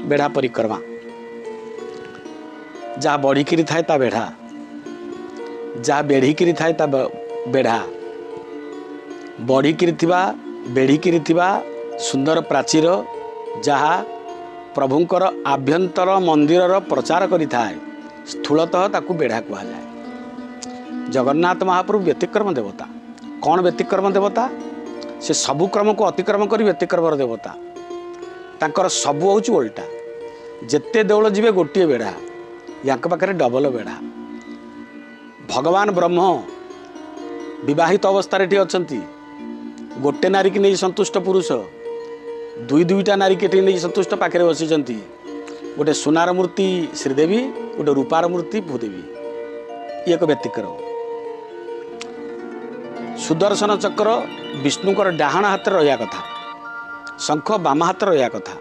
ବେଢ଼ା ପରିକ୍ରମା। ଯାହା ବଢ଼ିକିରି ଥାଏ ତା ବେଢ଼ା, ଯାହା ବେଢ଼ିକିରି ଥାଏ ତା ବେଢ଼ା। ବଢ଼ିକିରି ଥିବା ବେଢ଼ିକିରି ଥିବା ସୁନ୍ଦର ପ୍ରାଚୀର ଯାହା ପ୍ରଭୁଙ୍କର ଆଭ୍ୟନ୍ତର ମନ୍ଦିରର ପ୍ରଚାର କରିଥାଏ, ସ୍ଥୂଳତଃ ତାକୁ ବେଢ଼ା କୁହାଯାଏ। ଜଗନ୍ନାଥ ମହାପ୍ରଭୁ ବ୍ୟତିକ୍ରମ ଦେବତା। କ'ଣ ବ୍ୟତିକ୍ରମ ଦେବତା? ସେ ସବୁ କ୍ରମକୁ ଅତିକ୍ରମ କରି ବ୍ୟତିକ୍ରମର ଦେବତା। ତାଙ୍କର ସବୁ ହେଉଛି ଓଲଟା। ଯେତେ ଦେଉଳ ଯିବେ ଗୋଟିଏ ବେଢ଼ା, ୟାଙ୍କ ପାଖରେ ଡବଲ ବେଢ଼ା। ଭଗବାନ ବ୍ରହ୍ମ ବିବାହିତ ଅବସ୍ଥାରେ ଏଠି ଅଛନ୍ତି। ଗୋଟେ ନାରୀକି ନେଇ ସନ୍ତୁଷ୍ଟ ପୁରୁଷ, ଦୁଇ ଦୁଇଟା ନାରୀକି ଏଠି ନେଇ ସନ୍ତୁଷ୍ଟ ପାଖରେ ବସିଛନ୍ତି। ଗୋଟେ ସୁନାର ମୂର୍ତ୍ତି ଶ୍ରୀଦେବୀ, ଗୋଟେ ରୂପାର ମୂର୍ତ୍ତି ଭୂଦେବୀ। ଇଏ ଏକ ବ୍ୟତିକ୍ରମ। ସୁଦର୍ଶନ ଚକ୍ର ବିଷ୍ଣୁଙ୍କର ଡାହାଣ ହାତରେ ରହିବା କଥା, ଶଙ୍ଖ ବାମ ହାତରେ ରହିବା କଥା।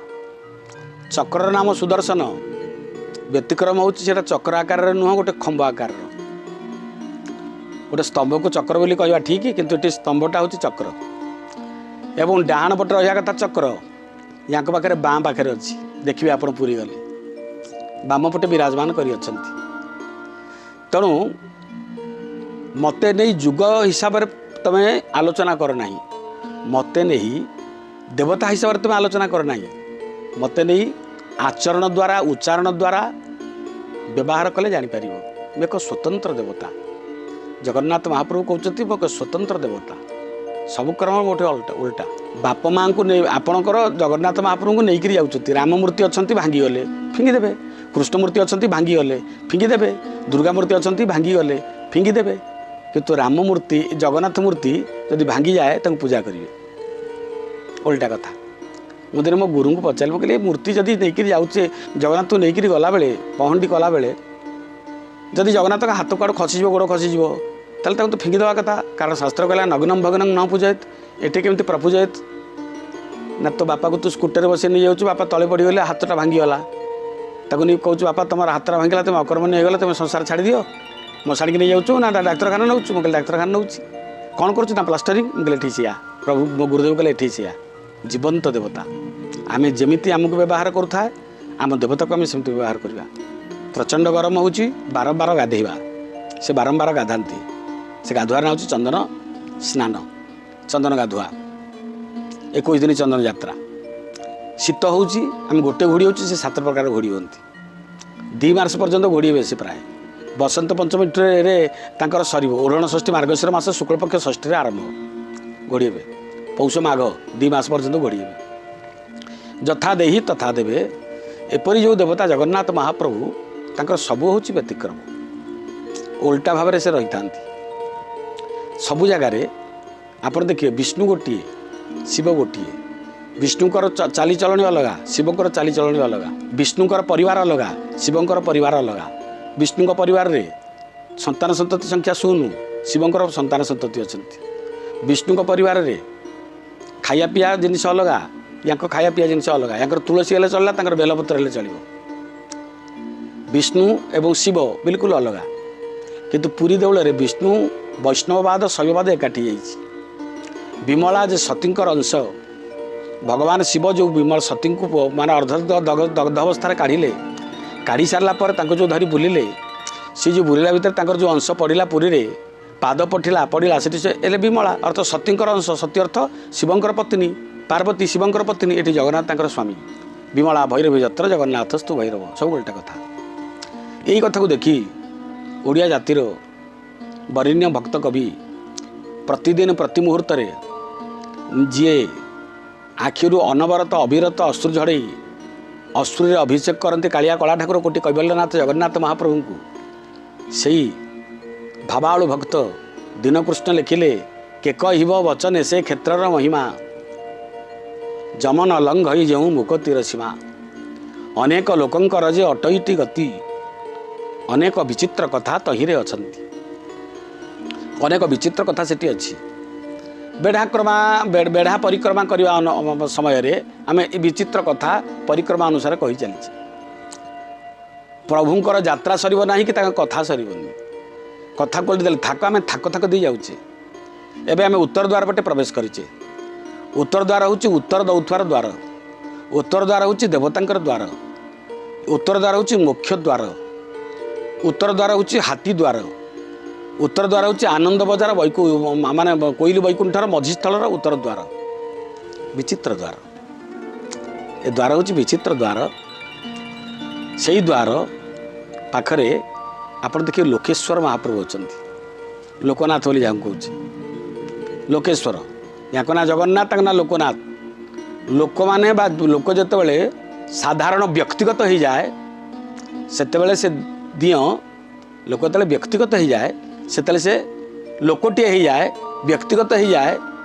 ଚକ୍ରର ନାମ ସୁଦର୍ଶନ। ବ୍ୟତିକ୍ରମ ହେଉଛି ସେଇଟା ଚକ୍ର ଆକାରରେ ନୁହଁ, ଗୋଟେ ଖମ୍ବ ଆକାରର। ଗୋଟେ ସ୍ତମ୍ଭକୁ ଚକ୍ର ବୋଲି କହିବା ଠିକ୍, କିନ୍ତୁ ଏଠି ସ୍ତମ୍ଭଟା ହେଉଛି ଚକ୍ର। ଏବଂ ଡାହାଣ ପଟେ ରହିବା କଥା ଚକ୍ର, ୟାଙ୍କ ପାଖରେ ବାଁ ପାଖରେ ଅଛି। ଦେଖିବେ ଆପଣ ପୁରୀ ଗଲେ ବାମ ପଟେ ବିରାଜମାନ କରିଅଛନ୍ତି। ତେଣୁ ମୋତେ ନେଇ ଯୁଗ ହିସାବରେ ତୁମେ ଆଲୋଚନା କର ନାହିଁ, ମୋତେ ନେଇ ଦେବତା ହିସାବରେ ତୁମେ ଆଲୋଚନା କର ନାହିଁ, ମୋତେ ନେଇ ଆଚରଣ ଦ୍ୱାରା ଉଚ୍ଚାରଣ ଦ୍ୱାରା ବ୍ୟବହାର କଲେ ଜାଣିପାରିବ ମୁଁ ଏକ ସ୍ୱତନ୍ତ୍ର ଦେବତା। ଜଗନ୍ନାଥ ମହାପ୍ରଭୁ କହୁଛନ୍ତି ମୁଁ ଏକ ସ୍ୱତନ୍ତ୍ର ଦେବତା। ସବୁ କ୍ରମ ମୋଠି ଓଲଟା। ବାପା ମାଆଙ୍କୁ ନେଇ ଆପଣଙ୍କର ଜଗନ୍ନାଥ ମହାପ୍ରଭୁଙ୍କୁ ନେଇକରି ଯାଉଛନ୍ତି। ରାମମୂର୍ତ୍ତି ଅଛନ୍ତି ଭାଙ୍ଗିଗଲେ ଫିଙ୍ଗିଦେବେ, କୃଷ୍ଣମୂର୍ତ୍ତି ଅଛନ୍ତି ଭାଙ୍ଗିଗଲେ ଫିଙ୍ଗିଦେବେ, ଦୁର୍ଗା ମୂର୍ତ୍ତି ଅଛନ୍ତି ଭାଙ୍ଗିଗଲେ ଫିଙ୍ଗିଦେବେ, କିନ୍ତୁ ରାମମୂର୍ତ୍ତି ଜଗନ୍ନାଥ ମୂର୍ତ୍ତି ଯଦି ଭାଙ୍ଗିଯାଏ ତାଙ୍କୁ ପୂଜା କରିବେ। ଓଲଟା କଥା। ମୁଁ ଦିନେ ମୋ ଗୁରୁଙ୍କୁ ପଚାରିଲି, ମୁଁ କହିଲି ଏ ମୂର୍ତ୍ତି ଯଦି ନେଇକରି ଯାଉଛେ ଜଗନ୍ନାଥକୁ ନେଇକରି ଗଲାବେଳେ ପହଣ୍ଡି କଲାବେଳେ ଯଦି ଜଗନ୍ନାଥଙ୍କ ହାତ କୁଆଡ଼ୁ ଖସିଯିବ, ଗୋଡ଼ ଖସିଯିବ, ତାହେଲେ ତାକୁ ତ ଫିଙ୍ଗିଦେବା କଥା। କାରଣ ଶାସ୍ତ୍ର କହିଲା ନଗ୍ନମ ଭଗ୍ନଂ ନ ପୂଜୟତ, ଏଠି କେମିତି ପ୍ରପୂଜୟତ? ନା ତୋ ବାପାକୁ ତୁ ସ୍କୁଟରରେ ବସେଇ ନେଇଯାଉଛୁ, ବାପା ତଳେ ପଡ଼ିଗଲେ ହାତଟା ଭାଙ୍ଗିଗଲା, ତାକୁ ନେଇ କହୁଛୁ ବାପା ତୁମର ହାତଟା ଭାଙ୍ଗିଗଲା, ତୁମେ ଅକର୍ମଣ୍ୟ ହେଇଗଲା, ତୁମେ ସଂସାର ଛାଡ଼ିଦିଅ, ମଶାଣିକି ନେଇଯାଉଛୁ ନା ଡାକ୍ତରଖାନା ନେଉଛୁ? ମୁଁ କହିଲି ଡାକ୍ତରଖାନା ନେଉଛି। କ'ଣ କରୁଛୁ? ନା ପ୍ଲାଷ୍ଟରିଂ। ମୁଁ କହିଲି ଏଠି ସେଇଆ। ପ୍ରଭୁ ମୋ ଗୁରୁଦେବ କହିଲେ ଏଠି ସେଇଆ। ଜୀବନ୍ତ ଦେବତା। ଆମେ ଯେମିତି ଆମକୁ ବ୍ୟବହାର କରୁଥାଏ, ଆମ ଦେବତାକୁ ଆମେ ସେମିତି ବ୍ୟବହାର କରିବା। ପ୍ରଚଣ୍ଡ ଗରମ ହେଉଛି, ବାରମ୍ବାର ଗାଧେଇବା। ସେ ବାରମ୍ବାର ଗାଧାନ୍ତି। ସେ ଗାଧୁଆର ନାଁ ହେଉଛି ଚନ୍ଦନ ସ୍ନାନ, ଚନ୍ଦନ ଗାଧୁଆ। 21 ଦିନ ଚନ୍ଦନ ଯାତ୍ରା। ଶୀତ ହେଉଛି, ଆମେ ଗୋଟେ ଘୋଡ଼ି ହେଉଛି, ସେ 7 ପ୍ରକାର ଘୋଡ଼ି ହୁଅନ୍ତି। 2 ମାସ ପର୍ଯ୍ୟନ୍ତ ଘୋଡ଼ି ହେବେ ସେ ପ୍ରାୟ। ବସନ୍ତ ପଞ୍ଚମୀରେ ତାଙ୍କର ସରିବ। ଓଢ଼ଣ ଷଷ୍ଠୀ ମାର୍ଗଶିର ମାସ ଶୁକ୍ଳପକ୍ଷ ଷଷ୍ଠୀରେ ଆରମ୍ଭ ଘୋଡ଼ି ହେବେ। ପୌଷ ମାଘ 2 ମାସ ପର୍ଯ୍ୟନ୍ତ ଘୋଡ଼ି ହେବେ। ଯଥା ଦେହି ତଥା ଦେବେ। ଏପରି ଯେଉଁ ଦେବତା ଜଗନ୍ନାଥ ମହାପ୍ରଭୁ, ତାଙ୍କର ସବୁ ହେଉଛି ବ୍ୟତିକ୍ରମ। ଓଲଟା ଭାବରେ ସେ ରହିଥାନ୍ତି ସବୁ ଜାଗାରେ। ଆପଣ ଦେଖିବେ ବିଷ୍ଣୁ ଗୋଟିଏ, ଶିବ ଗୋଟିଏ। ବିଷ୍ଣୁଙ୍କର ଚାଲିଚଳଣି ଅଲଗା, ଶିବଙ୍କର ଚାଲିଚଳଣି ଅଲଗା। ବିଷ୍ଣୁଙ୍କର ପରିବାର ଅଲଗା, ଶିବଙ୍କର ପରିବାର ଅଲଗା। ବିଷ୍ଣୁଙ୍କ ପରିବାରରେ ସନ୍ତାନ ସନ୍ତତି ସଂଖ୍ୟା 0, ଶିବଙ୍କର ସନ୍ତାନ ସନ୍ତତି ଅଛନ୍ତି। ବିଷ୍ଣୁଙ୍କ ପରିବାରରେ ଖାଇବା ପିଇବା ଜିନିଷ ଅଲଗା, ୟାଙ୍କ ଖାଇବା ପିଇବା ଜିନିଷ ଅଲଗା। ୟାଙ୍କର ତୁଳସୀ ହେଲେ ଚଳିଲା, ତାଙ୍କର ବେଲପତ୍ର ହେଲେ ଚଳିବ। ବିଷ୍ଣୁ ଏବଂ ଶିବ ବିଲକୁଲ ଅଲଗା। କିନ୍ତୁ ପୁରୀ ଦେଉଳରେ ବିଷ୍ଣୁ ବୈଷ୍ଣବବାଦ ଶୈବବାଦ ଏକାଠି ହେଇଯାଇଛି। ବିମଳା ଯେ ସତୀଙ୍କର ଅଂଶ, ଭଗବାନ ଶିବ ଯେଉଁ ବିମଳ ସତୀଙ୍କୁ ମାନେ ଅର୍ଦ୍ଧ ଦଗ୍ଧ ଅବସ୍ଥାରେ କାଢ଼ିଲେ, କାଢ଼ି ସାରିଲା ପରେ ତାଙ୍କୁ ଯେଉଁ ଧରି ବୁଲିଲେ, ସେ ଯେଉଁ ବୁଲିଲା ଭିତରେ ତାଙ୍କର ଯେଉଁ ଅଂଶ ପଡ଼ିଲା ପୁରୀରେ, ପାଦ ପଡ଼ିଲା ସେଠି ସେ ହେଲେ ବିମଳା, ଅର୍ଥ ସତୀଙ୍କର ଅଂଶ। ସତୀ ଅର୍ଥ ଶିବଙ୍କର ପତ୍ନୀ, ପାର୍ବତୀ ଶିବଙ୍କର ପତ୍ନୀ, ଏଠି ଜଗନ୍ନାଥ ତାଙ୍କର ସ୍ୱାମୀ। ବିମଳା ଭୈରବୀ ଯତ୍ର ଜଗନ୍ନାଥସ୍ତୁ ଭୈରବ, ସବୁ ଓଲଟା କଥା। ଏଇ କଥାକୁ ଦେଖି ଓଡ଼ିଆ ଜାତିର ବରେଣ୍ୟ ଭକ୍ତ କବି ପ୍ରତିଦିନ ପ୍ରତି ମୁହୂର୍ତ୍ତରେ ଯିଏ ଆଖିରୁ ଅନବରତ ଅବିରତ ଅଶ୍ରୁ ଝଡ଼େଇ ଅଶ୍ରୁରେ ଅଭିଷେକ କରନ୍ତି କାଳିଆ କଳା ଠାକୁର କୋଟି କୈବଲ୍ୟନାଥ ଜଗନ୍ନାଥ ମହାପ୍ରଭୁଙ୍କୁ, ସେଇ ଭାବାଳୁ ଭକ୍ତ ଦୀନକୃଷ୍ଣ ଲେଖିଲେ, କେ କହିବ ବଚନେ ସେ କ୍ଷେତ୍ରର ମହିମା, ଯମନ ଲଙ୍ଘଇ ଯେଉଁ ମୁକତିର ସୀମା। ଅନେକ ଲୋକଙ୍କର ଯେ ଅଟଇଟି ଗତି, ଅନେକ ବିଚିତ୍ର କଥା ତହିଁରେ ଅଛନ୍ତି। ଅନେକ ବିଚିତ୍ର କଥା ସେଠି ଅଛି। ବେଢ଼ା ପରିକ୍ରମା କରିବା ସମୟରେ ଆମେ ଏ ବିଚିତ୍ର କଥା ପରିକ୍ରମା ଅନୁସାରେ କହି ଚାଲିଛେ। ପ୍ରଭୁଙ୍କର ଯାତ୍ରା ସରିବ ନାହିଁ କି ତାଙ୍କ କଥା ସରିବନି। କଥା କହିଦେଲେ ଥାକ, ଆମେ ଥାକ ଥାକ ଦେଇ ଯାଉଛେ। ଏବେ ଆମେ ଉତ୍ତର ଦ୍ୱାର ପଟେ ପ୍ରବେଶ କରିଛେ। ଉତ୍ତର ଦ୍ୱାର ହେଉଛି ଉତ୍ତର ଦେଉଥିବାର ଦ୍ୱାର। ଉତ୍ତର ଦ୍ୱାର ହେଉଛି ଦେବତାଙ୍କର ଦ୍ୱାର, ଉତ୍ତର ଦ୍ୱାର ହେଉଛି ମୋକ୍ଷ ଦ୍ୱାର, ଉତ୍ତର ଦ୍ୱାର ହେଉଛି ହାତୀ ଦ୍ୱାର, ଉତ୍ତର ଦ୍ୱାର ହେଉଛି ଆନନ୍ଦ ବଜାର ମାନେ କୋଇଲି ବୈକୁଣ୍ଠର ମଝିସ୍ଥଳର ଉତ୍ତର ଦ୍ୱାର। ବିଚିତ୍ର ଦ୍ୱାର, ଏ ଦ୍ୱାର ହେଉଛି ବିଚିତ୍ର ଦ୍ୱାର। ସେଇ ଦ୍ୱାର ପାଖରେ ଆପଣ ଦେଖିବେ ଲୋକେଶ୍ୱର ମହାପ୍ରଭୁ ଅଛନ୍ତି, ଲୋକନାଥ ବୋଲି ଯାହାକୁ କହୁଛି ଲୋକେଶ୍ୱର। ୟାଙ୍କ ନାଁ ଜଗନ୍ନାଥ, ତାଙ୍କ ନାଁ ଲୋକନାଥ। ଲୋକମାନେ ବା ଲୋକ ଯେତେବେଳେ ସାଧାରଣ ବ୍ୟକ୍ତିଗତ ହେଇଯାଏ ସେତେବେଳେ ସେ ଦିଅଁ, ଲୋକ ଯେତେବେଳେ ବ୍ୟକ୍ତିଗତ ହେଇଯାଏ ସେତେବେଳେ ସେ ଲୋକଟିଏ ହେଇଯାଏ, ବ୍ୟକ୍ତିଗତ ହେଇଯାଏ,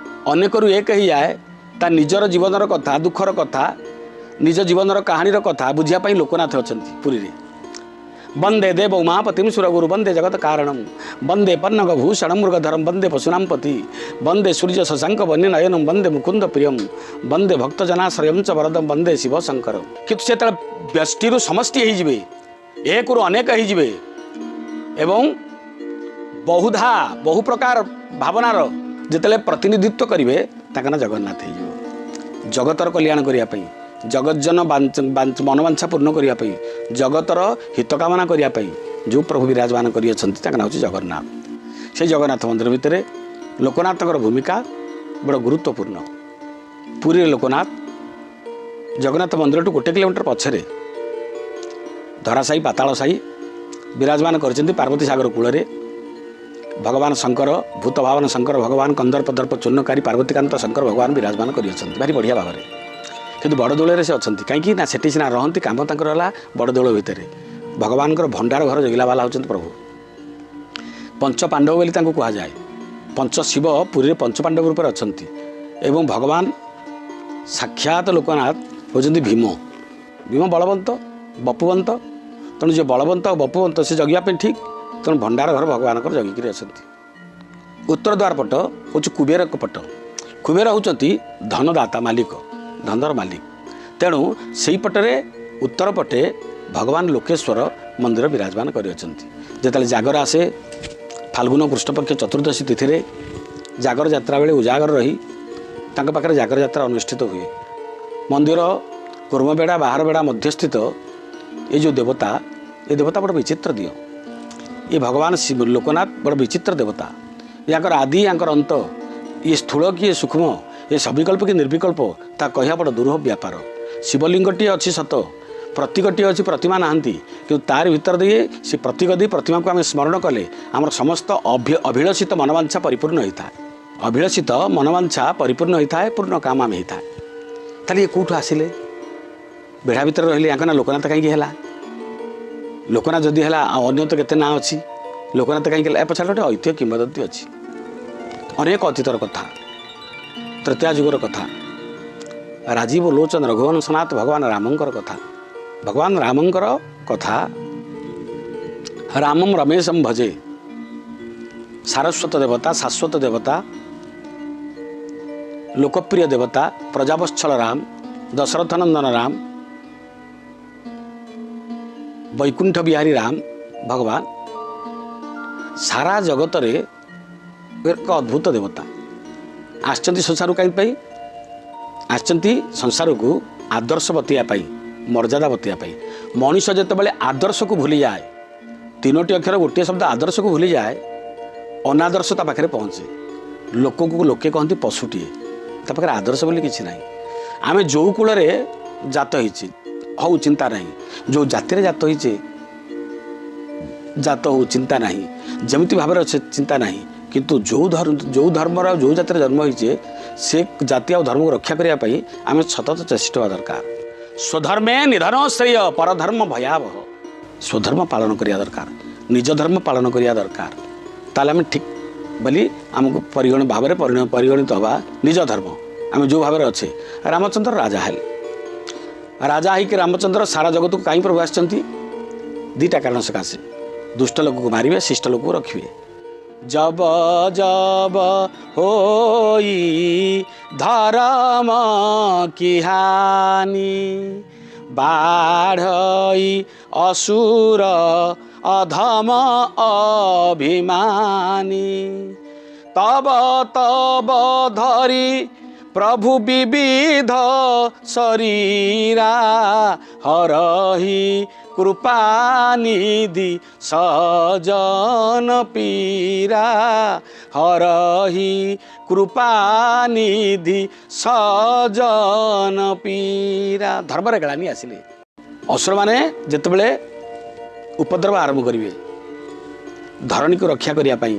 ଅନେକରୁ ଏକ ହେଇଯାଏ। ତା ନିଜର ଜୀବନର କଥା, ଦୁଃଖର କଥା, ନିଜ ଜୀବନର କାହାଣୀର କଥା ବୁଝିବା ପାଇଁ ଲୋକନାଥ ଅଛନ୍ତି ପୁରୀରେ। ବନ୍ଦେ ଦେବ ଉମାପତିಂ ସୁରଗୁରୁ ବନ୍ଦେ ଜଗତ କାରଣಂ ବନ୍ଦେ ପନ୍ନଗ ଭୂଷଣ ମୃଗଧରಂ ବନ୍ଦେ ପଶୁନାମ ପତି ବନ୍ଦେ ସୂର୍ଯ୍ୟ ଶଶାଙ୍କ ବନ୍ୟ ନୟନಂ ବନ୍ଦେ ମୁକୁନ୍ଦ ପ୍ରିୟಂ ବନ୍ଦେ ଭକ୍ତଜନାଶ୍ରୟಂ ଚ ବରଦಂ ବନ୍ଦେ ଶିବ ଶଙ୍କର। କିନ୍ତୁ ସେ ଯେତେବେଳେ ବ୍ୟଷ୍ଟିରୁ ସମଷ୍ଟି ହେଇଯିବେ, ଏକରୁ ଅନେକ ହେଇଯିବେ ଏବଂ ବହୁଧା ବହୁ ପ୍ରକାର ଭାବନାର ଯେତେବେଳେ ପ୍ରତିନିଧିତ୍ୱ କରିବେ, ତାଙ୍କ ନାଁ ଜଗନ୍ନାଥ ହେଇଯିବ। ଜଗତର କଲ୍ୟାଣ କରିବା ପାଇଁ, ଜଗଜ୍ଜନ ମନବାଞ୍ଛା ପୂର୍ଣ୍ଣ କରିବା ପାଇଁ, ଜଗତର ହିତ କାମନା କରିବା ପାଇଁ ଯେଉଁ ପ୍ରଭୁ ବିରାଜମାନ କରିଅଛନ୍ତି ତାଙ୍କ ନାଁ ହେଉଛି ଜଗନ୍ନାଥ। ସେଇ ଜଗନ୍ନାଥ ମନ୍ଦିର ଭିତରେ ଲୋକନାଥଙ୍କର ଭୂମିକା ବଡ଼ ଗୁରୁତ୍ୱପୂର୍ଣ୍ଣ। ପୁରୀରେ ଲୋକନାଥ ଜଗନ୍ନାଥ ମନ୍ଦିରଠୁ 1 କିଲୋମିଟର ପଛରେ ଧରାସାହି ପାତାଳ ସାହି ବିରାଜମାନ କରିଛନ୍ତି ପାର୍ବତୀ ସାଗର କୂଳରେ। ଭଗବାନ ଶଙ୍କର, ଭୂତ ଭାବନ ଶଙ୍କର ଭଗବାନ, କନ୍ଦର୍ପ ଦର୍ପ ଚୂର୍ଣ୍ଣକାରୀ ପାର୍ବତୀକାନ୍ତ ଶଙ୍କର ଭଗବାନ ବିରାଜମାନ କରିଅଛନ୍ତି ଭାରି ବଢ଼ିଆ ଭାବରେ। କିନ୍ତୁ ବଡ଼ଦୋଳରେ ସେ ଅଛନ୍ତି, କାହିଁକି ନା ସେଠି ସିନା ରହନ୍ତି, କାମ ତାଙ୍କର ହେଲା ବଡ଼ଦୋଳ ଭିତରେ। ଭଗବାନଙ୍କର ଭଣ୍ଡାର ଘର ଜଗିଲା ବାଲା ହେଉଛନ୍ତି ପ୍ରଭୁ। ପଞ୍ଚ ପାଣ୍ଡବ ବୋଲି ତାଙ୍କୁ କୁହାଯାଏ। ପଞ୍ଚ ଶିବ ପୁରୀରେ ପଞ୍ଚପାଣ୍ଡବ ରୂପରେ ଅଛନ୍ତି ଏବଂ ଭଗବାନ ସାକ୍ଷାତ ଲୋକନାଥ ହେଉଛନ୍ତି ଭୀମ। ଭୀମ ବଳବନ୍ତ, ବପୁବନ୍ତ। ତେଣୁ ଯିଏ ବଳବନ୍ତ ଆଉ ବପୁବନ୍ତ ସେ ଜଗିବା ପାଇଁ ଠିକ୍। ତେଣୁ ଭଣ୍ଡାର ଘର ଭଗବାନଙ୍କର ଜଗିକିରି ଅଛନ୍ତି। ଉତ୍ତର ଦ୍ୱାର ପଟ ହେଉଛି କୁବେରଙ୍କ ପଟ। କୁବେର ହେଉଛନ୍ତି ଧନଦାତା, ମାଲିକ, ଧନର ମାଲିକ। ତେଣୁ ସେଇ ପଟରେ ଉତ୍ତର ପଟେ ଭଗବାନ ଲୋକେଶ୍ୱର ମନ୍ଦିର ବିରାଜମାନ କରିଅଛନ୍ତି। ଯେତେବେଳେ ଜାଗର ଆସେ, ଫାଲ୍ଗୁନ କୃଷ୍ଣପକ୍ଷ ଚତୁର୍ଦ୍ଦଶୀ ତିଥିରେ ଜାଗର ଯାତ୍ରା ବେଳେ ଉଜାଗର ରହି ତାଙ୍କ ପାଖରେ ଜାଗର ଯାତ୍ରା ଅନୁଷ୍ଠିତ ହୁଏ। ମନ୍ଦିର କୁର୍ମବେଢ଼ା ବାହାର ବେଢ଼ା ମଧ୍ୟସ୍ଥିତ ଏ ଯେଉଁ ଦେବତା, ଏ ଦେବତା ବଡ଼ ବିଚିତ୍ର ଦିଅ। ଏ ଭଗବାନ ଶିବ ଲୋକନାଥ ବଡ଼ ବିଚିତ୍ର ଦେବତା। ୟାଙ୍କର ଆଦି, ୟାଙ୍କର ଅନ୍ତ, ଇଏ ସ୍ଥୂଳ କି ଏ ସୂକ୍ଷ୍ମ, ଏ ସବିକଳ୍ପ କି ନିର୍ବିକଳ୍ପ, ତା କହିବା ବଡ଼ ଦୁରୂହ ବ୍ୟାପାର। ଶିବଲିଙ୍ଗଟିଏ ଅଛି ସତ, ପ୍ରତୀକଟିଏ ଅଛି, ପ୍ରତିମା ନାହାନ୍ତି, କିନ୍ତୁ ତାରି ଭିତରେ ଦେଇ ସେ ପ୍ରତୀକ ଦେଇ ପ୍ରତିମାକୁ ଆମେ ସ୍ମରଣ କଲେ ଆମର ସମସ୍ତ ଅଭିଳଷିତ ମନବାଞ୍ଛା ପରିପୂର୍ଣ୍ଣ ହୋଇଥାଏ। ଅଭିଳଷିତ ମନବାଞ୍ଛା ପରିପୂର୍ଣ୍ଣ ହୋଇଥାଏ, ପୂର୍ଣ୍ଣ କାମ ଆମେ ହେଇଥାଏ। ତାହେଲେ ଇଏ କେଉଁଠୁ ଆସିଲେ? ବେଢ଼ା ଭିତରେ ରହିଲେ ୟାଙ୍କ ନାଁ ଲୋକନାଥ କାହିଁକି ହେଲା? ଲୋକନାଥ ଯଦି ହେଲା, ଆଉ ଅନ୍ୟ ତ କେତେ ନାଁ ଅଛି, ଲୋକନାଥ କାହିଁକି ହେଲା? ଏ ପଛରେ ଗୋଟେ ଐତିହ୍ୟ କିମ୍ବଦନ୍ତୀ ଅଛି, ଅନେକ ଅତୀତର କଥା, ତ୍ରେତୟା ଯୁଗର କଥା, ରାଜୀବ ଲୋଚନ ରଘୁବଂଶନାଥ ଭଗବାନ ରାମଙ୍କର କଥା। ଭଗବାନ ରାମଙ୍କର କଥା, ରାମମ ରମେଶମ ଭଜେ। ସାରସ୍ୱତ ଦେବତା, ଶାଶ୍ୱତ ଦେବତା, ଲୋକପ୍ରିୟ ଦେବତା, ପ୍ରଜାବତ୍ସଳ ରାମ, ଦଶରଥନନ୍ଦନ ରାମ, ବୈକୁଣ୍ଠ ବିହାରୀ ରାମ ଭଗବାନ ସାରା ଜଗତରେ ଏକ ଅଦ୍ଭୁତ ଦେବତା ଆସିଛନ୍ତି ସଂସାରକୁ। କାହିଁ ପାଇଁ ଆସିଛନ୍ତି? ସଂସାରକୁ ଆଦର୍ଶ ବତେଇବା ପାଇଁ, ମର୍ଯ୍ୟାଦା ବତେଇବା ପାଇଁ। ମଣିଷ ଯେତେବେଳେ ଆଦର୍ଶକୁ ଭୁଲିଯାଏ, 3ଟି ଅକ୍ଷର ଗୋଟିଏ ଶବ୍ଦ ଆଦର୍ଶକୁ ଭୁଲିଯାଏ, ଅନାଦର୍ଶ ତା ପାଖରେ ପହଞ୍ଚେ। ଲୋକକୁ ଲୋକେ କହନ୍ତି ପଶୁଟିଏ, ତା ପାଖରେ ଆଦର୍ଶ ବୋଲି କିଛି ନାହିଁ। ଆମେ ଯେଉଁ କୂଳରେ ଜାତ ହେଇଛେ ହଉ ଚିନ୍ତା ନାହିଁ, ଯେଉଁ ଜାତିରେ ଜାତ ହେଇଛେ ଜାତ ହଉ ଚିନ୍ତା ନାହିଁ, ଯେମିତି ଭାବରେ ଅଛେ ଚିନ୍ତା ନାହିଁ, କିନ୍ତୁ ଯେଉଁ ଧର୍ମର ଆଉ ଯେଉଁ ଜାତିରେ ଜନ୍ମ ହେଇଛେ ସେ ଜାତି ଆଉ ଧର୍ମକୁ ରକ୍ଷା କରିବା ପାଇଁ ଆମେ ସତତ ଚେଷ୍ଟା ହେବା ଦରକାର। ସ୍ୱଧର୍ମେ ନିଧନ ଶ୍ରେୟ ପରଧର୍ମ ଭୟାବହ। ସ୍ୱଧର୍ମ ପାଳନ କରିବା ଦରକାର, ନିଜ ଧର୍ମ ପାଳନ କରିବା ଦରକାର, ତାହେଲେ ଆମେ ଠିକ୍ ବୋଲି ଆମକୁ ପରିଗଣ ଭାବରେ ପରିଗଣିତ ହେବା। ନିଜ ଧର୍ମ ଆମେ ଯେଉଁ ଭାବରେ ଅଛେ। ରାମଚନ୍ଦ୍ର ରାଜା ହେଲେ, ରାଜା ହେଇକି ରାମଚନ୍ଦ୍ର ସାରା ଜଗତକୁ କାହିଁ ପ୍ରଭୁ ଆସିଛନ୍ତି? 2ଟା କାରଣ ସକାଶେ। ଦୁଷ୍ଟ ଲୋକକୁ ମାରିବେ, ଶିଷ୍ଟ ଲୋକକୁ ରଖିବେ। ଜବ ଜବ ହୋଇ ଧରମ କିହାନି, ବାଢ଼ଇ ଅସୁର ଅଧମ ଅଭିମାନୀ, ତବ ତବ ଧରି ପ୍ରଭୁ ବିବିଧ ଶରୀରା, ହରହି କୃପାନିଧି ସଜନ ପୀରା, ହରହି କୃପାନିଧି ସଜନ ପୀରା। ଧର୍ମରେ ଗ୍ଳାନି ଆସିଲେ। ଅସୁରମାନେ ଯେତେବେଳେ ଉପଦ୍ରବ ଆରମ୍ଭ କରିବେ, ଧରଣୀକୁ ରକ୍ଷା କରିବା ପାଇଁ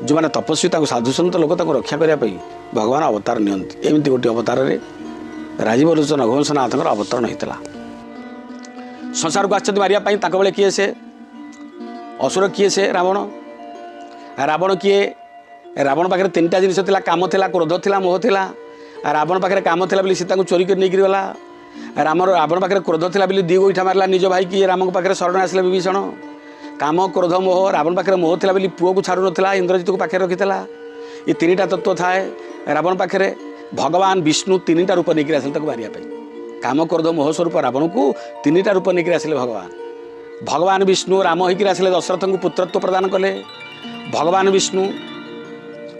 ଯେଉଁମାନେ ତପସ୍ୱୀ, ତାଙ୍କୁ ସାଧୁସନ୍ଥ ଲୋକ, ତାଙ୍କୁ ରକ୍ଷା କରିବା ପାଇଁ ଭଗବାନ ଅବତାର ନିଅନ୍ତି। ଏମିତି ଗୋଟିଏ ଅବତାରରେ ରାଜୀବ ଲୋଚନ ରଘୁବଂଶନାଥଙ୍କର ଅବତରଣ ହୋଇଥିଲା। ସଂସାରକୁ ଆସିଛନ୍ତି ମାରିବା ପାଇଁ। ତାଙ୍କ ବେଳେ କିଏ ସେ ଅସୁର? କିଏ ସେ ରାବଣ? ରାବଣ କିଏ? ରାବଣ ପାଖରେ ତିନିଟା ଜିନିଷ ଥିଲା, କାମ ଥିଲା, କ୍ରୋଧ ଥିଲା, ମୋହ ଥିଲା। ରାବଣ ପାଖରେ କାମ ଥିଲା ବୋଲି ସୀତାଙ୍କୁ ଚୋରି କରି ନେଇକରି ଗଲା। ରାବଣ ପାଖରେ କ୍ରୋଧ ଥିଲା ବୋଲି ଦି ଗୋଇଠା ମାରିଲା ନିଜ ଭାଇ କିଏ, ରାମଙ୍କ ପାଖରେ ଶରଣ ଆସିଲେ ବିଭୀଷଣ। କାମ, କ୍ରୋଧ, ମୋହ। ରାବଣ ପାଖରେ ମୋହ ଥିଲା ବୋଲି ପୁଅକୁ ଛାଡ଼ୁନଥିଲା, ଇନ୍ଦ୍ରଜିତକୁ ପାଖରେ ରଖିଥିଲା। ଏ ତିନିଟା ତତ୍ତ୍ୱ ଥାଏ ରାବଣ ପାଖରେ। ଭଗବାନ ବିଷ୍ଣୁ ତିନିଟା ରୂପ ନେଇକରି ଆସିଲେ ତାକୁ ମାରିବା ପାଇଁ। କାମ, କ୍ରୋଧ, ମୋହ ସ୍ୱରୂପ ରାବଣକୁ ତିନିଟା ରୂପ ନେଇକରି ଆସିଲେ ଭଗବାନ। ଭଗବାନ ବିଷ୍ଣୁ ରାମ ହେଇକରି ଆସିଲେ, ଦଶରଥଙ୍କୁ ପୁତ୍ରତ୍ୱ ପ୍ରଦାନ କଲେ। ଭଗବାନ ବିଷ୍ଣୁ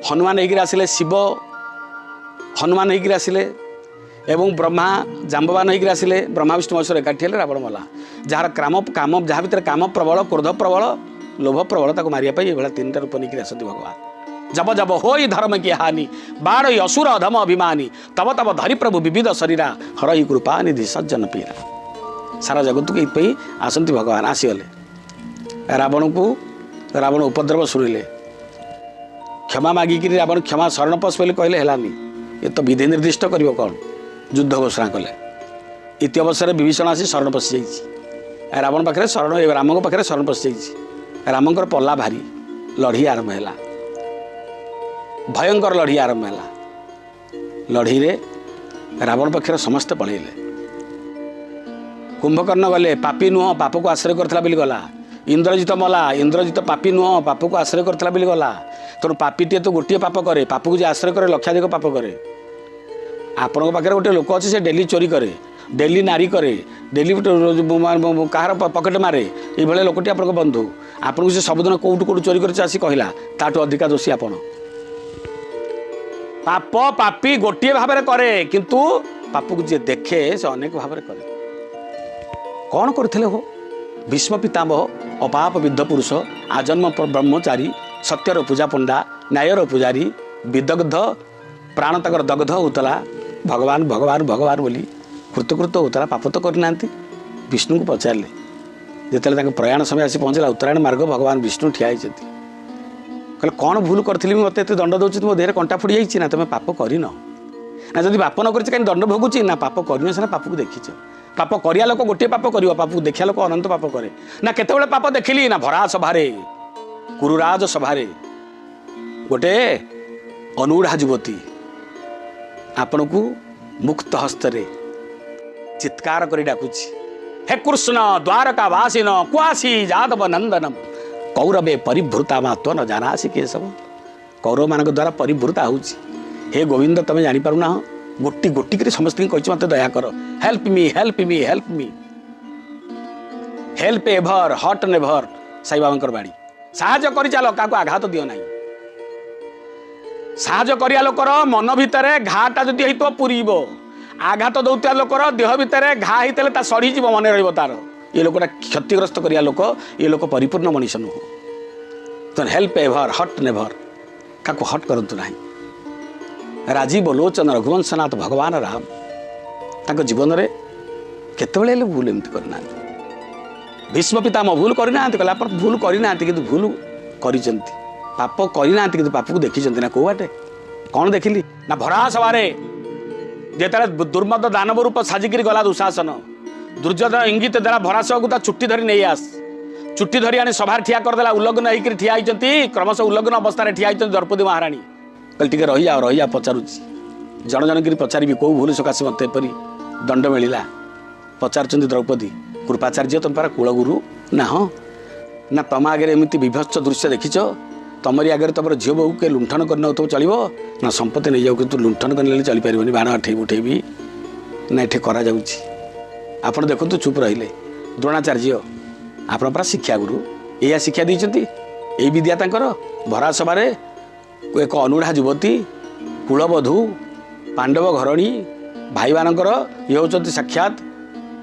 ହନୁମାନ ହେଇକରି ଆସିଲେ, ଶିବ ହନୁମାନ ହେଇକରି ଆସିଲେ, ଏବଂ ବ୍ରହ୍ମା ଜାମ୍ବବାନ ହେଇକରି ଆସିଲେ। ବ୍ରହ୍ମା ବିଷ୍ଣୁ ମହେଶ୍ୱର ଏକାଠି ହେଲେ, ରାବଣ ମଲା। ଯାହାର କାମ କାମ ଯାହା ଭିତରେ କାମ ପ୍ରବଳ, କ୍ରୋଧ ପ୍ରବଳ, ଲୋଭ ପ୍ରବଳ, ତାକୁ ମାରିବା ପାଇଁ ଏଇଭଳିଆ ତିନିଟା ରୂପ ନେଇକରି ଆସନ୍ତି ଭଗବାନ। ଜବ ଜବ ହୋଇ ଧର୍ମ କି ହାନି, ବାଡ଼ଇ ଅସୁର ଅଧମ ଅଭିମାନୀ, ତବ ତବ ଧରି ପ୍ରଭୁ ବିବିଧ ଶରୀରା, ହରଇ କୃପା ନିଧି ସଜ୍ଜନ ପୀରା। ସାରା ଜଗତକୁ ଏଇଥିପାଇଁ ଆସନ୍ତି ଭଗବାନ। ଆସିଗଲେ ରାବଣକୁ, ରାବଣ ଉପଦ୍ରବ ଶୁଣିଲେ, କ୍ଷମା ମାଗିକିରି ରାବଣ କ୍ଷମା ଶରଣ ପଶ ବୋଲି କହିଲେ, ହେଲାନି। ଏ ତ ବିଧି ନିର୍ଦ୍ଦିଷ୍ଟ କରିବ କ'ଣ, ଯୁଦ୍ଧ ଘୋଷଣା କଲେ। ଇତି ଅବସରରେ ବିଭୀଷଣ ଆସି ଶରଣ ପଶିଯାଇଛି ରାବଣ ପାଖରେ, ଶରଣ ରାମଙ୍କ ପାଖରେ ଶରଣ ପଶିଯାଇଛି। ରାମଙ୍କର ପଲ୍ଲା ଭାରି, ଲଢ଼େଇ ଆରମ୍ଭ ହେଲା, ଭୟଙ୍କର ଲଢ଼େଇ ଆରମ୍ଭ ହେଲା। ଲଢ଼େଇରେ ରାବଣ ପକ୍ଷରେ ସମସ୍ତେ ପଳେଇଲେ। କୁମ୍ଭକର୍ଣ୍ଣ ଗଲେ, ପାପି ନୁହଁ ପାପକୁ ଆଶ୍ରୟ କରିଥିଲା ବୋଲି ଗଲା। ଇନ୍ଦ୍ରଜିତ ମଲା, ଇନ୍ଦ୍ରଜିତ ପାପି ନୁହଁ ପାପକୁ ଆଶ୍ରୟ କରିଥିଲା ବୋଲି ଗଲା। ତେଣୁ ପାପିଟିଏ ତ ଗୋଟିଏ ପାପ କରେ, ପାପକୁ ଯିଏ ଆଶ୍ରୟ କରେ ଲକ୍ଷାଧିକ ପାପ କରେ। ଆପଣଙ୍କ ପାଖରେ ଗୋଟେ ଲୋକ ଅଛି, ସେ ଡେଲି ଚୋରି କରେ, ଡେଲି ନାରୀ କରେ, ଡେଲି କାହାର ପକେଟ ମାରେ, ଏଇଭଳିଆ ଲୋକଟି ଆପଣଙ୍କ ବନ୍ଧୁ। ଆପଣଙ୍କୁ ସେ ସବୁଦିନ କେଉଁଠୁ କେଉଁଠୁ ଚୋରି କରିଛି ଆସି କହିଲା, ତାଠୁ ଅଧିକା ଦୋଷୀ ଆପଣ। ପାପ ପାପି ଗୋଟିଏ ଭାବରେ କରେ, କିନ୍ତୁ ପାପକୁ ଯିଏ ଦେଖେ ସେ ଅନେକ ଭାବରେ କରେ। କ'ଣ କରିଥିଲେ ହୋ ଭୀଷ୍ମ ପିତାମହ? ଅପାପ ବିଦ୍ଧ ପୁରୁଷ, ଆଜନ୍ମ ବ୍ରହ୍ମଚାରୀ, ସତ୍ୟର ପୂଜା ପଣ୍ଡା, ନ୍ୟାୟର ପୂଜାରୀ, ବିଦଗ୍ଧ ପ୍ରାଣ ତାଙ୍କର ଦଗ୍ଧ ହେଉଥିଲା, ଭଗବାନ ଭଗବାନ ଭଗବାନ ବୋଲି କୃତକୃତ ହେଉଥିଲା। ପାପ ତ କରିନାହାନ୍ତି। ବିଷ୍ଣୁଙ୍କୁ ପଚାରିଲେ, ଯେତେବେଳେ ତାଙ୍କ ପ୍ରୟାଣ ସମୟ ଆସି ପହଞ୍ଚିଲା, ଉତ୍ତରାୟଣ ମାର୍ଗ ଭଗବାନ ବିଷ୍ଣୁ ଠିଆ ହେଇଛନ୍ତି। କହିଲେ କ'ଣ ଭୁଲ କରିଥିଲି ମୋତେ ଏତେ ଦଣ୍ଡ ଦେଉଛନ୍ତି, ମୋ ଦେହରେ କଣ୍ଟା ଫୁଡ଼ି ଯାଇଛି? ନା ତୁମେ ପାପ କରିନ। ନା ଯଦି ପାପ ନ କରିଛି କାହିଁ ଦଣ୍ଡ ଭୋଗୁଛି? ନା ପାପ କରିନ ସିନା ପାପକୁ ଦେଖିଛ। ପାପ କରିବା ଲୋକ ଗୋଟିଏ ପାପ କରିବ, ପାପକୁ ଦେଖିବା ଲୋକ ଅନନ୍ତ ପାପ କରେ। ନା କେତେବେଳେ ପାପ ଦେଖିଲି? ନା ଭରା ସଭାରେ, କୁରୁରାଜ ସଭାରେ ଗୋଟେ ଅନୁଢ଼ା ଯୁବତୀ ଆପଣଙ୍କୁ ମୁକ୍ତ ହସ୍ତରେ ଚିତ୍କାର କରି ଡାକୁଛି, ହେ କୃଷ୍ଣ ଦ୍ୱାରକା ବାସିନ କୁଆସି ଯାଦବ ନନ୍ଦନମ, କୌରବେ ପରିଭୃତା ମାତ୍ୱ ନ ଜାନାସି କେଶବ। କୌରବମାନଙ୍କ ଦ୍ୱାରା ପରିଭୃତା ହେଉଛି, ହେ ଗୋବିନ୍ଦ ତମେ ଜାଣିପାରୁନାହ। ଗୋଟି ଗୋଟି କରି ସମସ୍ତଙ୍କୁ କହିଛି ମୋତେ ଦୟା କର, help me, help me, help me, help ever hurt never, ସାଇବାବାଙ୍କର ବାଣୀ। ସାହାଯ୍ୟ କରିଚାଲ, କାହାକୁ ଆଘାତ ଦିଅ ନାହିଁ। ସାହାଯ୍ୟ କରିବା ଲୋକର ମନ ଭିତରେ ଘାଟା ଯଦି ହେଇଥିବ ପୁରିବ, ଆଘାତ ଦେଉଥିବା ଲୋକର ଦେହ ଭିତରେ ଘା ହେଇଥିଲେ ତା ସଢ଼ିଯିବ, ମନେ ରହିବ ତାର। ଏ ଲୋକଟା କ୍ଷତିଗ୍ରସ୍ତ କରିବା ଲୋକ, ଏ ଲୋକ ପରିପୂର୍ଣ୍ଣ ମଣିଷ ନୁହଁ। ତେଣୁ ହେଲ୍ପ ଏଭର ହଟ୍ ନେଭର, କାହାକୁ ହଟ୍ କରନ୍ତୁ ନାହିଁ। ରାଜୀବ ଲୋଚନ ରଘୁବଂଶନାଥ ଭଗବାନ ରାମ ତାଙ୍କ ଜୀବନରେ କେତେବେଳେ ହେଲେ ଭୁଲ ଏମିତି କରିନାହାନ୍ତି। ଭୀଷ୍ମ ପିତାମହ ଭୁଲ କରିନାହାନ୍ତି? କହିଲେ ଆପଣ ଭୁଲ କରିନାହାନ୍ତି, କିନ୍ତୁ ଭୁଲ କରିଛନ୍ତି। ପାପ କରିନାହାନ୍ତି, କିନ୍ତୁ ପାପକୁ ଦେଖିଛନ୍ତି। ନା କେଉଁ ବାଟେ କ'ଣ ଦେଖିଲି? ନା ଭରା ସଭାରେ ଯେତେବେଳେ ଦୁର୍ମଦ ଦାନବ ରୂପ ସାଜିକିରି ଗଲା ଦୁଃଶାସନ, ଦୁର୍ଯ୍ୟୋଧନ ଇଙ୍ଗିତ ଦେଲା ଭରା ସଭାକୁ ତା ଚୁଟି ଧରି ନେଇ ଆସ। ଚୁଟି ଧରି ଆଣି ସଭାରେ ଠିଆ କରିଦେଲା। ଉଲଗ୍ନ ହେଇକିରି ଠିଆ ହେଇଛନ୍ତି, କ୍ରମଶଃ ଉଲଗ୍ନ ଅବସ୍ଥାରେ ଠିଆ ହେଇଛନ୍ତି ଦ୍ରୌପଦୀ ମହାରାଣୀ। କହିଲେ ଟିକେ ରହିଯାଅ ରହିଯା, ପଚାରୁଛି ଜଣ ଜଣ କରି ପଚାରିବି କେଉଁ ଭୁଲ ସକାଶେ ମୋତେ ଏପରି ଦଣ୍ଡ ମିଳିଲା। ପଚାରୁଛନ୍ତି ଦ୍ରୌପଦୀ, କୃପାଚାର୍ଯ୍ୟ ତୁମ ପରା କୁଳଗୁରୁ? ନା ହଁ। ନା ତମ ଆଗରେ ଏମିତି ବିଭତ୍ସ ଦୃଶ୍ୟ ଦେଖିଛ? ତମରି ଆଗରେ ତମର ଝିଅ ବୋହୂ କିଏ ଲୁଣ୍ଠନ କରିନେଉଥିବ ଚଳିବ? ନା ସମ୍ପତ୍ତି ନେଇଯାଉ, କିନ୍ତୁ ଲୁଣ୍ଠନ କରିନେଲେ ଚଳିପାରିବନି, ବାଣ ଆଠେଇ ଉଠେଇବି। ନା ଏଠି କରାଯାଉଛି, ଆପଣ ଦେଖନ୍ତୁ। ଚୁପ୍ ରହିଲେ ଦ୍ରୋଣାଚାର୍ଯ୍ୟ, ଆପଣ ପରା ଶିକ୍ଷାଗୁରୁ, ଏଇଆ ଶିକ୍ଷା ଦେଇଛନ୍ତି, ଏଇ ବିଦ୍ୟା ତାଙ୍କର। ଭରା ସଭାରେ ଏକ ଅନୁଢ଼ା ଯୁବତୀ, କୁଳବଧୂ, ପାଣ୍ଡବ ଘରଣୀ ଭାଇମାନଙ୍କର ଇଏ ହେଉଛନ୍ତି ସାକ୍ଷାତ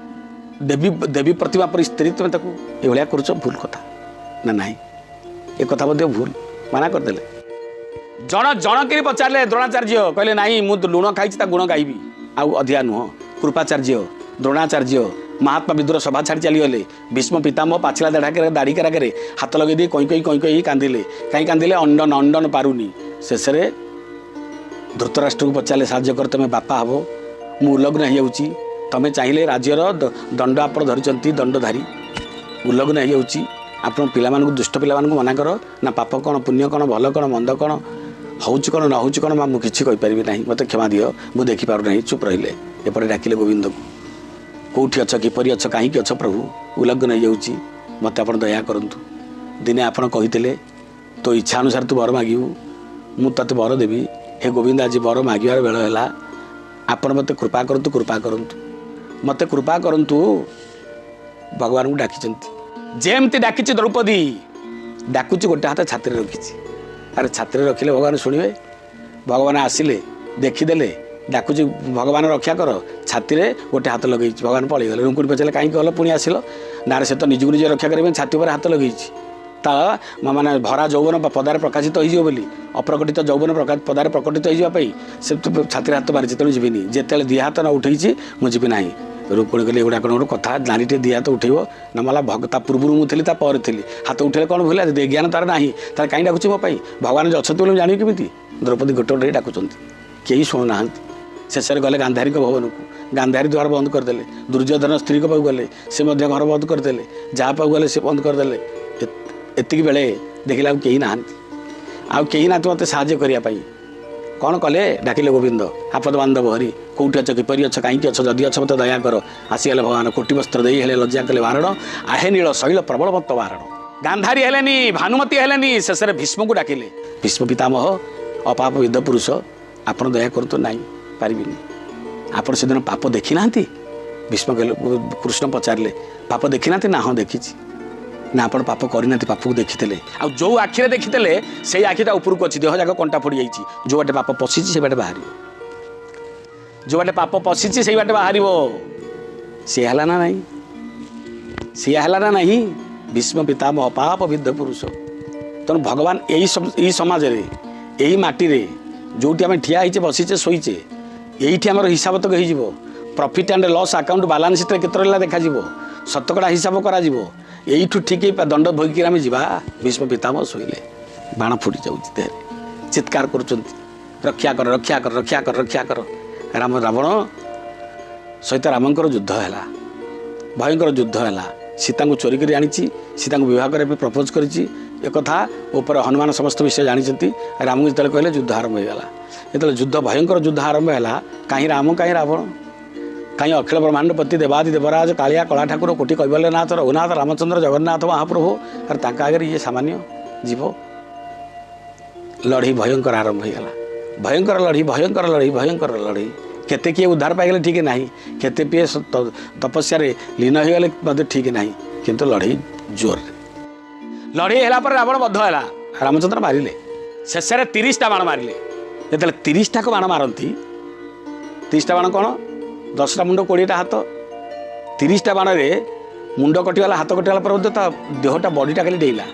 ଦେବୀ, ଦେବୀ ପ୍ରତିମା ପରି ସ୍ତ୍ରୀ, ତୁମେ ତାକୁ ଏଭଳିଆ କରୁଛ, ଭୁଲ କଥା ନା? ନାହିଁ, ଏ କଥା ମଧ୍ୟ ଭୁଲ, ମନା କରିଦେଲେ। ଜଣ ଜଣକିରି ପଚାରିଲେ ଦ୍ରୋଣାଚାର୍ଯ୍ୟ, କହିଲେ ନାହିଁ ମୁଁ ଲୁଣ ଖାଇଛି, ତା ଗୁଣ ଗାଇବି, ଆଉ ଅଧିକା ନୁହଁ। କୃପାଚାର୍ଯ୍ୟ, ଦ୍ରୋଣାଚାର୍ଯ୍ୟ, ମହାତ୍ମା ବିଦୁର ସଭା ଛାଡ଼ି ଚାଲିଗଲେ। ଭୀଷ୍ମ ପିତାମହ ପାଚିଲା ଦାଢ଼ାକରେ ଦାଢ଼ି କାରାକରେ ହାତ ଲଗେଇ ଦେଇ କଇଁ କଇଁ କଇଁ କଇଁ କାନ୍ଦିଲେ। କାହିଁ କାନ୍ଦିଲେ? ଅଣ୍ଡନ ଅଣ୍ଡନ ପାରୁନି। ଶେଷରେ ଧୃତରାଷ୍ଟ୍ରକୁ ପଚାରିଲେ, ସାହାଯ୍ୟ କର, ତୁମେ ବାପା ହେବ, ମୁଁ ଉଲଗ୍ନ ହେଇଯାଉଛି, ତୁମେ ଚାହିଁଲେ ରାଜ୍ୟର ଦଣ୍ଡ ଆପଣ ଧରିଛନ୍ତି, ଦଣ୍ଡଧାରୀ, ଉଲଗ୍ନ ହେଇଯାଉଛି, ଆପଣ ପିଲାମାନଙ୍କୁ, ଦୁଷ୍ଟ ପିଲାମାନଙ୍କୁ ମନା କର ନା, ପାପ କ'ଣ ପୁଣ୍ୟ କ'ଣ ଭଲ କ'ଣ ମନ୍ଦ କ'ଣ ହେଉଛି କ'ଣ ନ ହେଉଛି କ'ଣ, ମା ମୁଁ କିଛି କହିପାରିବି ନାହିଁ, ମୋତେ କ୍ଷମା ଦିଅ, ମୁଁ ଦେଖିପାରୁନାହିଁ। ଚୁପ୍ ରହିଲେ। ଏପଟେ ଡାକିଲେ ଗୋବିନ୍ଦକୁ, କେଉଁଠି ଅଛ, କିପରି ଅଛ, କାହିଁକି ଅଛ ପ୍ରଭୁ, ଉଲଗ୍ନ ହେଇଯାଉଛି, ମୋତେ ଆପଣ ଦୟା କରନ୍ତୁ। ଦିନେ ଆପଣ କହିଥିଲେ ତୋ ଇଚ୍ଛା ଅନୁସାରେ ତୁ ବର ମାଗିବୁ, ମୁଁ ତୋତେ ବର ଦେବି। ହେ ଗୋବିନ୍ଦ, ଆଜି ବର ମାଗିବାର ବେଳ ହେଲା, ଆପଣ ମୋତେ କୃପା କରନ୍ତୁ, କୃପା କରନ୍ତୁ, ମୋତେ କୃପା କରନ୍ତୁ। ଭଗବାନଙ୍କୁ ଡାକିଛନ୍ତି, ଯେମିତି ଡାକିଛି ଦ୍ରୌପଦୀ ଡାକୁଛି, ଗୋଟେ ହାତ ଛାତିରେ ରଖିଛି। ଆରେ ଛାତିରେ ରଖିଲେ ଭଗବାନ ଶୁଣିବେ? ଭଗବାନ ଆସିଲେ, ଦେଖିଦେଲେ, ଡାକୁଛି ଭଗବାନ ରକ୍ଷା କର, ଛାତିରେ ଗୋଟେ ହାତ ଲଗେଇଛି, ଭଗବାନ ପଳେଇଗଲେ। ରୁଙ୍କୁଣି ପଚାରିଲେ କାହିଁକି ଗଲ ପୁଣି ଆସିଲ? ନା ସେ ତ ନିଜକୁ ନିଜେ ରକ୍ଷା କରିବା ପାଇଁ ଛାତି ଉପରେ ହାତ ଲଗେଇଛି, ତା ମାନେ ଭରା ଯୌବନ ପଦାରେ ପ୍ରକାଶିତ ହେଇଯିବ ବୋଲି, ଅପ୍ରକଟିତ ଯୌବନ ପଦାରେ ପ୍ରକଟିତ ହେଇଯିବା ପାଇଁ ସେ ଛାତିରେ ହାତ ମାରିଛି, ତେଣୁ ଯିବିନି। ଯେତେବେଳେ ଦୁଇ ହାତ ନ ଉଠେଇଛି ମୁଁ ଯିବି ନାହିଁ। ରୁକ୍ମିଣୀ କହିଲେ ଏଗୁଡ଼ା କ'ଣ ଗୋଟେ କଥା, ନାରୀଟିଏ ଦୁଇ ହାତ ଉଠେଇବ ନା ମଲା? ତା ପୂର୍ବରୁ ମୁଁ ଥିଲି, ତା ପରେ ଥିଲି, ହାତ ଉଠେଇଲେ କ'ଣ ଭୁଲ? ଜ୍ଞାନ ତାର ନାହିଁ, ତାର କାହିଁ ଡାକୁଛି ମୋ ପାଇଁ? ଭଗବାନ ଯେ ଅଛନ୍ତି ବୋଲି ମୁଁ ଜାଣିବି କେମିତି? ଦ୍ରୌପଦୀ ଗୋଟେ ଗୋଟେ ଡାକୁଛନ୍ତି, କେହି ଶୁଣୁନାହାନ୍ତି। ଶେଷରେ ଗଲେ ଗାନ୍ଧାରୀଙ୍କ ଭବନକୁ, ଗାନ୍ଧାରୀ ଦ୍ୱାର ବନ୍ଦ କରିଦେଲେ। ଦୁର୍ଯ୍ୟୋଧନ ସ୍ତ୍ରୀଙ୍କ ପାଖକୁ ଗଲେ, ସେ ମଧ୍ୟ ଘର ବନ୍ଦ କରିଦେଲେ। ଯାହା ପାଖକୁ ଗଲେ ସେ ବନ୍ଦ କରିଦେଲେ। ଏତିକି ବେଳେ ଦେଖିଲେ ଆଉ କେହି ନାହାନ୍ତି, ଆଉ କେହି ନାହାନ୍ତି ମୋତେ ସାହାଯ୍ୟ କରିବା ପାଇଁ। କ'ଣ କଲେ? ଡାକିଲେ ଗୋବିନ୍ଦ, ଆପଦ ବାନ୍ଧବ ହରି, କେଉଁଠି ଅଛ, କିପରି ଅଛ, କାହିଁକି ଅଛ, ଯଦି ଅଛ ମୋତେ ଦୟା କର। ଆସିଗଲେ ଭଗବାନ, କୋଟି ବସ୍ତ୍ର ଦେଇ ହେଲେ ଲଜ୍ଜା କଲେ ବାରଣ, ଆହେ ନୀଳ ଶୈଳ ପ୍ରବଳ ମତ ବାରଣ। ଗାନ୍ଧାରୀ ହେଲେନି, ଭାନୁମତୀ ହେଲେନି, ଶେଷରେ ଭୀଷ୍ମକୁ ଡାକିଲେ। ଭୀଷ୍ମ ପିତାମହ, ଅପାପ ବିଦ୍ଧ ପୁରୁଷ, ଆପଣ ଦୟା କରନ୍ତୁ। ନାହିଁ, ପାରିବିନି। ଆପଣ ସେଦିନ ପାପ ଦେଖିନାହାନ୍ତି? ଭୀଷ୍ମ କହିଲେ, କୃଷ୍ଣ ପଚାରିଲେ, ପାପ ଦେଖିନାହାନ୍ତି? ନା, ହଁ ଦେଖିଛି। ନା, ଆପଣ ପାପ କରିନାହାନ୍ତି, ପାପକୁ ଦେଖିଥିଲେ, ଆଉ ଯେଉଁ ଆଖିରେ ଦେଖିଥିଲେ ସେଇ ଆଖିଟା ଉପରକୁ ଅଛି, ଦେହ ଯାକ କଣ୍ଟା ଫୋଡ଼ି ଯାଇଛି। ଯେଉଁ ବାଟେ ପାପ ପଶିଛି ସେଇ ବାଟେ ବାହାରିବ, ଯେଉଁ ବାଟେ ପାପ ପଶିଛି ସେଇ ବାଟେ ବାହାରିବ। ସିଏ ହେଲା ନା ନାହିଁ? ସିଏ ହେଲା ନା ନାହିଁ? ଭୀଷ୍ମ ପିତାମହ ପାପ ବିଦ୍ଧ ପୁରୁଷ। ତେଣୁ ଭଗବାନ ଏଇ ସମାଜରେ, ଏଇ ମାଟିରେ ଯେଉଁଠି ଆମେ ଠିଆ ହେଇଛେ, ବସିଛେ, ଶୋଇଛେ, ଏଇଠି ଆମର ହିସାବ ତକ ହେଇଯିବ। Profit and loss account balance ସିଟ୍ରେ କେତେ ରହିଲା ଦେଖାଯିବ, ଶତକଡ଼ା ହିସାବ କରାଯିବ। ଏଇଠୁ ଠିକ୍ ଦଣ୍ଡ ଭୋଗିକି ଆମେ ଯିବା। ଭୀଷ୍ମ ପିତାମହ ଶୋଇଲେ, ବାଣ ଫୁଟି ଯାଉଛି ଦେହରେ, ଚିତ୍କାର କରୁଛନ୍ତି, ରକ୍ଷା କର, ରକ୍ଷା କର, ରକ୍ଷା କର, ରକ୍ଷା କର। ରାମ ରାବଣ ସହିତ ରାମଙ୍କର ଯୁଦ୍ଧ ହେଲା, ଭୟଙ୍କର ଯୁଦ୍ଧ ହେଲା। ସୀତାଙ୍କୁ ଚୋରି କରି ଆଣିଛି, ସୀତାଙ୍କୁ ବିବାହ କରିବା ପାଇଁ ପ୍ରପୋଜ କରିଛି, ଏକଥା ଉପରେ ହନୁମାନ ସମସ୍ତ ବିଷୟ ଜାଣିଛନ୍ତି। ରାମଙ୍କୁ ଯେତେବେଳେ କହିଲେ, ଯୁଦ୍ଧ ଆରମ୍ଭ ହୋଇଗଲା। ଯେତେବେଳେ ଯୁଦ୍ଧ, ଭୟଙ୍କର ଯୁଦ୍ଧ ଆରମ୍ଭ ହେଲା, କାହିଁ ରାମ, କାହିଁ ରାବଣ, କାହିଁ ଅଖିଳ ବ୍ରହ୍ମାଣ୍ଡପତି ଦେବାଦି ଦେବରାଜ କାଳିଆ କଳା ଠାକୁର କୋଟି କୈବଲ୍ୟନାଥ ରଘୁନାଥ ରାମଚନ୍ଦ୍ର ଜଗନ୍ନାଥ ମହାପ୍ରଭୁ, ଆରେ ତାଙ୍କ ଆଗରେ ଇଏ ସାମାନ୍ୟ ଜୀବ। ଲଢ଼େଇ ଭୟଙ୍କର ଆରମ୍ଭ ହୋଇଗଲା, ଭୟଙ୍କର ଲଢ଼େଇ, ଭୟଙ୍କର ଲଢ଼େଇ, ଭୟଙ୍କର ଲଢ଼େଇ। କେତେ କିଏ ଉଦ୍ଧାର ପାଇଗଲେ ଠିକ୍ ନାହିଁ, କେତେ କିଏ ତପସ୍ୟାରେ ଲୀନ ହୋଇଗଲେ ମଧ୍ୟ ଠିକ୍ ନାହିଁ, କିନ୍ତୁ ଲଢ଼େଇ ଜୋରରେ ଲଢ଼େଇ ହେଲା ପରେ ରାବଣ ବଦ୍ଧ ହେଲା। ରାମଚନ୍ଦ୍ର ମାରିଲେ, ଶେଷରେ 30ଟା ବାଣ ମାରିଲେ। ଯେତେବେଳେ 30ଟାକୁ ବାଣ ମାରନ୍ତି, 30ଟା ବାଣ କ'ଣ, 10ଟା ମୁଣ୍ଡ 20ଟା ହାତ, 30ଟା ବାଣରେ ମୁଣ୍ଡ କଟିଗଲା, ହାତ କଟିଗଲା ପରେ ମଧ୍ୟ ତା ଦେହଟା ବଡ଼ିଟା ଖାଲି ଡେଇଲା।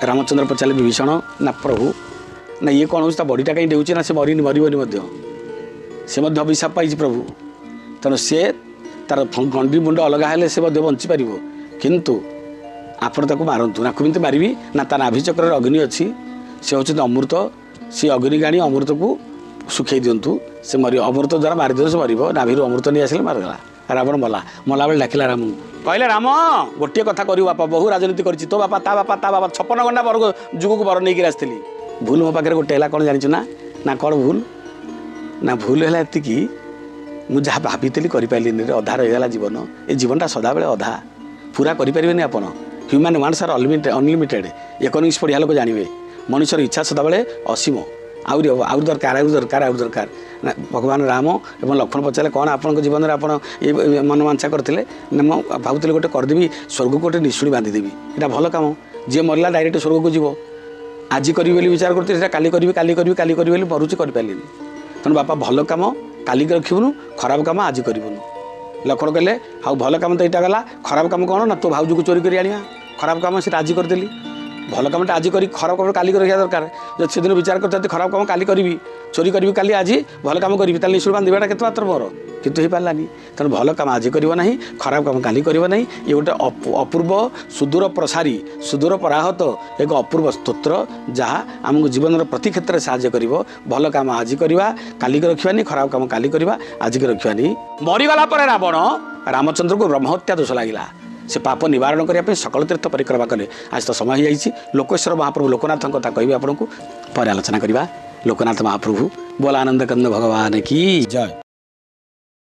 ରାମଚନ୍ଦ୍ର ପଚାରିଲେ ବିଭୀଷଣ, ନା ପ୍ରଭୁ, ନା ଇଏ କ'ଣ ହେଉଛି, ତା ବଡ଼ିଟା କାହିଁ ଡେଉଛି? ନା ସେ ମରିନି, ମରିବନି ମଧ୍ୟ, ସେ ମଧ୍ୟ ଅଭିଶାପ ପାଇଛି ପ୍ରଭୁ, ତେଣୁ ସେ ତାର ଗଣ୍ଡି ମୁଣ୍ଡ ଅଲଗା ହେଲେ ସେ ମଧ୍ୟ ବଞ୍ଚିପାରିବ, କିନ୍ତୁ ଆପଣ ତାକୁ ମାରନ୍ତୁ ନା। କେମିତି ମାରିବି? ନା ତା ନାଭି ଚକ୍ରରେ ଅଗ୍ନି ଅଛି, ସେ ହେଉଛନ୍ତି ଅମୃତ, ସେ ଅଗ୍ନି ଗାଣି ଅମୃତକୁ ଶୁଖେଇ ଦିଅନ୍ତୁ, ସେ ମରିବ, ଅମୃତ ଦ୍ୱାରା ମାରିଦିଅନ୍ତୁ, ସେ ମରିବ। ନାଭିରୁ ଅମୃତ ନେଇ ଆସିଲେ ମାରିଦେଲା, ରାବଣ ମଲା। ମଲାବେଳେ ଡାକିଲା ରାମଙ୍କୁ, କହିଲେ ରାମ ଗୋଟିଏ କଥା କରିବୁ, ବାପା ବହୁ ରାଜନୀତି କରିଛି, ତୋ ବାପା ତା ବାପା ତା ବାପା 56 ଗଣ୍ଡା ବର ଯୁଗକୁ ବର ନେଇକି ଆସିଥିଲି, ଭୁଲ ମୋ ପାଖରେ ଗୋଟେ ହେଲା, କ'ଣ ଜାଣିଛୁ ନା? ନା କ'ଣ ଭୁଲ? ନା ଭୁଲ ହେଲା ଏତିକି, ମୁଁ ଯାହା ଭାବିଥିଲି କରିପାରିଲିନି, ଅଧା ରହିଗଲା ଜୀବନ। ଏ ଜୀବନଟା ସଦାବେଳେ ଅଧା, ପୁରା କରିପାରିବେନି ଆପଣ। ହ୍ୟୁମାନ୍ ୱାଣ୍ଟସ୍ ଆର୍ ଅନଲିମିଟେଡ଼। ଇକୋନୋମିକ୍ସ ପଢ଼ିବା ଲୋକ ଜାଣିବେ, ମଣିଷର ଇଚ୍ଛା ସଦାବେଳେ ଅସୀମ, ଆହୁରି ଆହୁରି ଦରକାର, ଆହୁରି ଦରକାର, ଆହୁରି ଦରକାର। ନା ଭଗବାନ ରାମ ଏବଂ ଲକ୍ଷ୍ମଣ ପଚାରିଲେ, କ'ଣ ଆପଣଙ୍କ ଜୀବନରେ ଆପଣ ଏ ମନମାଞ୍ଚା କରିଥିଲେ? ନା ମୁଁ ଭାବୁଥିଲି ଗୋଟେ କରିଦେବି, ସ୍ୱର୍ଗକୁ ଗୋଟେ ନିଶୁଣି ବାନ୍ଧିଦେବି, ଏଇଟା ଭଲ କାମ, ଯିଏ ମରିଲା ଡାଇରେକ୍ଟ ସ୍ୱର୍ଗକୁ ଯିବ। ଆଜି କରିବି ବୋଲି ବିଚାର କରୁଥିଲି, ସେଇଟା କାଲି କରିବି, କାଲି କରିବି, କାଲି କରିବି ବୋଲି ମରୁଛି, କରିପାରିଲିନି। ତେଣୁ ବାପା, ଭଲ କାମ କାଲିକି ରଖିବୁନୁ, ଖରାପ କାମ ଆଜି କରିବୁନୁ। ଲକ୍ଷ୍ମଣ କହିଲେ, ଆଉ ଭଲ କାମ ତ ଏଇଟା ଗଲା, ଖରାପ କାମ କ'ଣ? ନା, ତୋ ଭାଉଜକୁ ଚୋରି କରି ଆଣିବା ଖରାପ କାମ, ସେଟା ଆଜି କରିଦେଲି। ଭଲ କାମଟା ଆଜି କରି ଖରାପ କାମ କାଲି ରଖିବା ଦରକାର। ଯଦି ସେଦିନ ବିଚାର କରିଥାନ୍ତି ଖରାପ କାମ କାଲି କରିବି, ଚୋରି କରିବି କାଲି, ଆଜି ଭଲ କାମ କରିବି, ତାହେଲେ ନିଶୁଳ ବାନ୍ଧିବାଟା କେତେ ମାତ୍ର ମୋର, କିନ୍ତୁ ହେଇପାରିଲାନି। ତେଣୁ ଭଲ କାମ ଆଜି କରିବ ନାହିଁ, ଖରାପ କାମ କାଲି କରିବ ନାହିଁ। ଇଏ ଗୋଟେ ଅପୂର୍ବ ସୁଦୂର ପ୍ରସାରୀ, ସୁଦୂର ପରାହତ ଏକ ଅପୂର୍ବ ସ୍ତୋତ୍ର, ଯାହା ଆମକୁ ଜୀବନର ପ୍ରତି କ୍ଷେତ୍ରରେ ସାହାଯ୍ୟ କରିବ। ଭଲ କାମ ଆଜି କରିବା, କାଲିକି ରଖିବାନି। ଖରାପ କାମ କାଲି କରିବା, ଆଜିକି ରଖିବାନି। ମରିଗଲା ପରେ ରାବଣ, ରାମଚନ୍ଦ୍ରକୁ ବ୍ରହ୍ମହତ୍ୟା ଦୋଷ ଲାଗିଲା। ସେ ପାପ ନିବାରଣ କରିବା ପାଇଁ ସକଳ ତୀର୍ଥ ପରିକ୍ରମା କଲେ। ଆଜି ତ ସମୟ ହେଇଯାଇଛି। ଲୋକେଶ୍ୱର ମହାପ୍ରଭୁ ଲୋକନାଥଙ୍କ କଥା କହିବି ଆପଣଙ୍କୁ, ପରେ ଆଲୋଚନା କରିବା। ଲୋକନାଥ ମହାପ୍ରଭୁ, ବୋଲ ଆନନ୍ଦ କନ୍ଦ ଭଗବାନ କି ଜୟ।